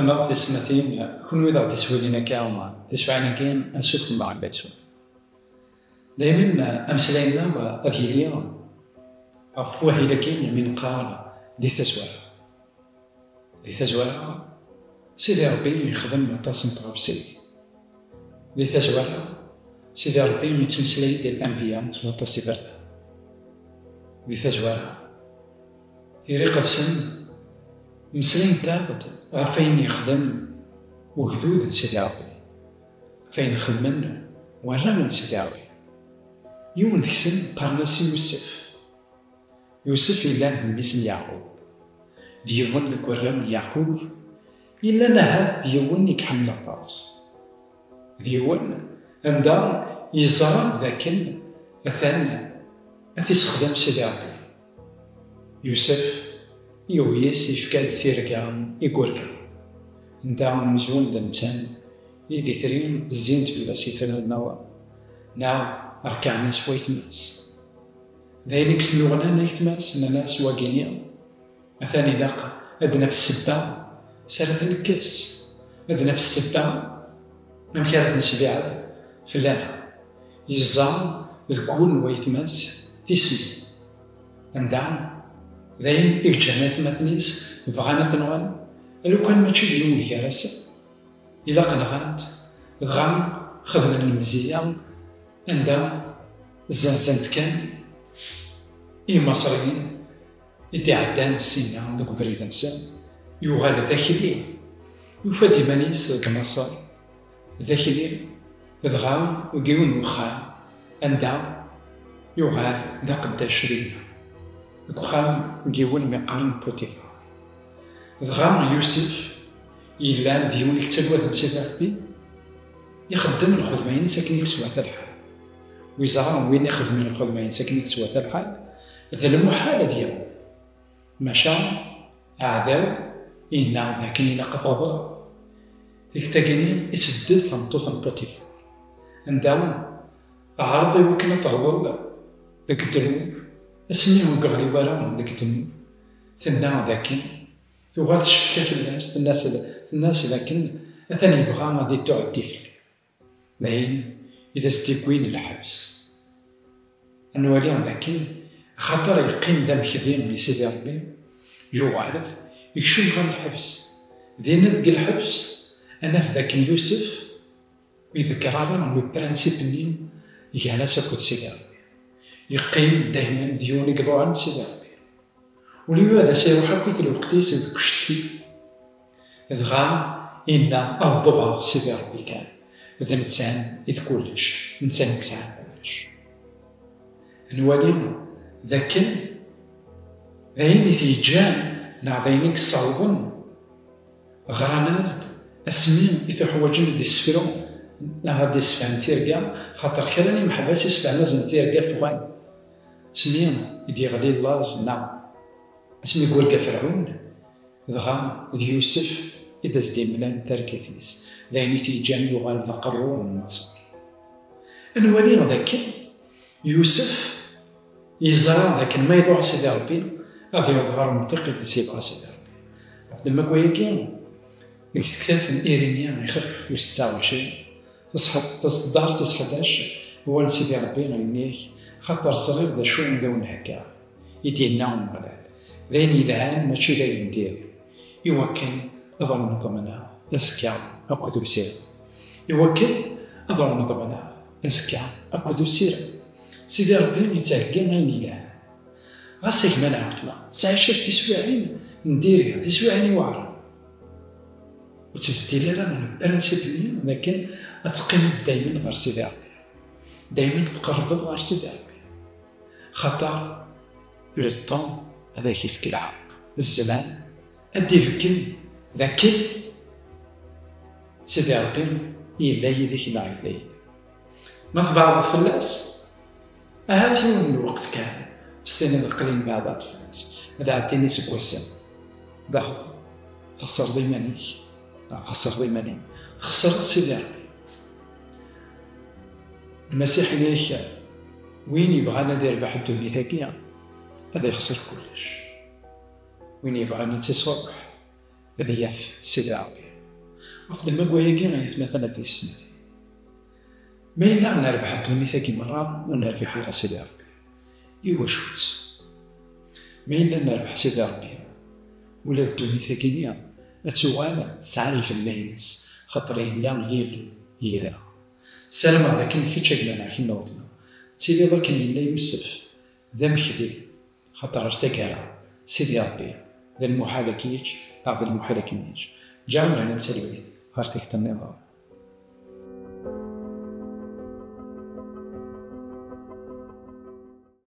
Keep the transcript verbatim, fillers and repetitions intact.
Neɣ tismatin, kunwi d aɣ-d-iswilin akka, tiswiɛin-agi, ansuf n Mɛemma Yeswa. Daymen ameslay-nneɣ ad yili ɣef wahil-agi mi neqqar di tazwara. Di tazwara, Sidi Ṛebbi yexdem aṭas n tɣawsiwin. Di tazwara, Sidi Ṛebbi yettmeslay-d i lanbiya s waṭas iberdan. Di tazwara, Tira Iqedsen meslayent-aɣ-d ɣef wayen yexdem ugdud n Sidi Ṛebbi, ɣef wayen xedmen warraw n Sidi Ṛebbi. Yiwen deg-sen qqaren-as i Yusef. Yusef yellan d mmi-s n Yeɛqub, d yiwen deg warraw n Yeɛqub, yellan ahat d yiwen i iḥemmel aṭas, d yiwen anda yeẓra d akken atan ad t-issexdem Sidi Ṛebbi. Yusef yuɣ-as, yefka-d tirga i yurga. Anda amzun d netta i d itri, zzin-d fell-as itran, neɣ, neɣ rekɛen-as waytma-s. D ayen i yesnuɣnan aytma-s, nnan-as: "Wagini, atan ilaq ad d-naf ssebba s ara t-nekkes, ad d-naf ssebba amek ara t-nesbiɛed fell-aneɣ." Yeẓẓa deg wul n waytma-s tismin. Anda d ayen i yeǧǧan atmaten-is bɣan ad t-nɣen, lukan mačči d yiwen gar-asen. Ilaq nɣan-t, dɣa xedmen lemzeyya anda zzenzen-t kan Imaṣriyen i d-iɛeddan ssinna deg ubrid-nsen. Yuɣal d akli, yufa-d iman-is deg Maṣer d akli, dɣa deg yiwen n uxxam anda yuɣal d aqeddac dinna, deg uxxam n yiwen mi qqaren Putifar. Dɣa Yusef yellan d yiwen i yettaggaden Sidi Ṛebbi, ixeddem lxedma-ines akken i teswa lḥal. Wi ẓran win ixedmen lxedma-ines akken i teswa lḥal, d lmuḥal ad yeɣli. Maca aɛdaw yenna d akken ilaq ad teɣḍel. Tikkelt-agi-nni i tbeddel tmeṭṭut n Putifar, anda teɛreḍ i wakken ad teɣḍel deg ddnub. Asmi ur yeɣli wara deg ddnub, tenna d akken tuɣal tcekka fell-as, tenna-as, tenna-as d akken atan yebɣa ad ittuɛeddi fell-i. D ayen i d as-d-yewwin lḥebs. Ad nwali d akken, axaṭer yeqqim d amekdi i Sidi Ṛebbi, yuɣal yekcem ɣer lḥebs. Dinna deg lḥebs, ad naf d akken Yusef ur iḍegger ara le principe-nni gar-as akked Sidi Ṛebbi. Yeqqim daymen d yiwen i iḍuɛen Sidi Ṛebbi. Ula d as-iruḥ akkit lweqt-is deg ucetki. Dɣa yenna: "Ad ḍuɛeɣ Sidi Ṛebbi kan, d netta i d kullec, netta i yesɛan kullec." Nwali d akken d ayen i t-yeǧǧan neɣ d ayen i yessawḍen. Ɣran-as-d asmi i t-uḥwaǧen ad d-issefru neɣ ad d-issefhem tirga, xaṭer kra n yimeḥbas issefhem-asen tirga ffɣen. Asmi i d-yeɣli laẓ, neɣ asmi i yurga Ferɛun, dɣa d Yusef i d as-d-imlan targit-is, d ayen i t-yeǧǧan yuɣal d aqerru n Maṣer. Ad nwali d akken Yusef yeẓra d akken ma iḍuɛ Sidi Ṛebbi, ad yaweḍ ɣer umṭiq i d as-yebɣa Sidi Ṛebbi. Ɣef ddemma n wayagi, deg tektabt n Irimya ixef u setta u ɛecrin, taṣeddart tis ḥdac, awal n Sidi Ṛebbi yenna-ak: "Xaṭer ẓriɣ d acu i d awen-heggaɣ," i d-yenna Umeɣlal, "d ayen yelhan, mačči d ayen n diri, iwakken ad awen-ḍemneɣ azekka akked usirem." Iwakken ad awen-ḍemneɣ azekka akked usirem. Sidi Ṛebbi yetthegga ayen yelhan. Ɣas a gma neɣ weltma tettɛiciḍ tiswiɛin n diri, tiswiɛin iweɛṛen, ur ttbeddil ara le principe-nni d akken ad teqqimeḍ daymen ɣer Sidi Ṛebbi. Daymen tqerrbeḍ ɣer Sidi Ṛebbi. Xaṭer le temps ad ak-ifk lḥeqq. Zzman ad d-ibeggen d akken Sidi Ṛebbi yella yid-k neɣ yella yid-i. Ma tbeɛdeḍ fell-as, ahat yiwen n lweqt kan, s tiniḍ aql-i mbeɛdeɣ fell-as, ad ɛeddin iseggasen, daɣ txesreḍ iman-ik, neɣ txesreḍ iman-im, txesreḍ Sidi Ṛebbi. Lmasiḥ yenna-ak, win yebɣan ad irbeḥ ddunit-agi, ad ixser kullec. Win yebɣan ad tt-isruḥ, ad yaf Sidi Ṛebbi. Xdem deg wayagi ay atmaten a tiyessetmatin. Ma yella nerbeḥ ddunit-agi merra, ur nerbiḥ ara Sidi Ṛebbi. Iwacu-tt? Ma yella nerbeḥ Sidi Ṛebbi, ula d ddunit-agi-nni ad tuɣal tesɛa lbenna-ines, xaṭer yella Yillu yid-neɣ. Ssarameɣ d akken kečč a gma-neɣ, kemm a weltma, ad tiliḍ akken yella Yusef, d amekdi, xaṭer ar taggara, Sidi Ṛebbi, d lmuḥal ad k-yeǧǧ, neɣ d lmuḥal ad kem-yeǧǧ. Ǧǧiɣ-am lehna d talwit ɣer tikkelt nniḍen.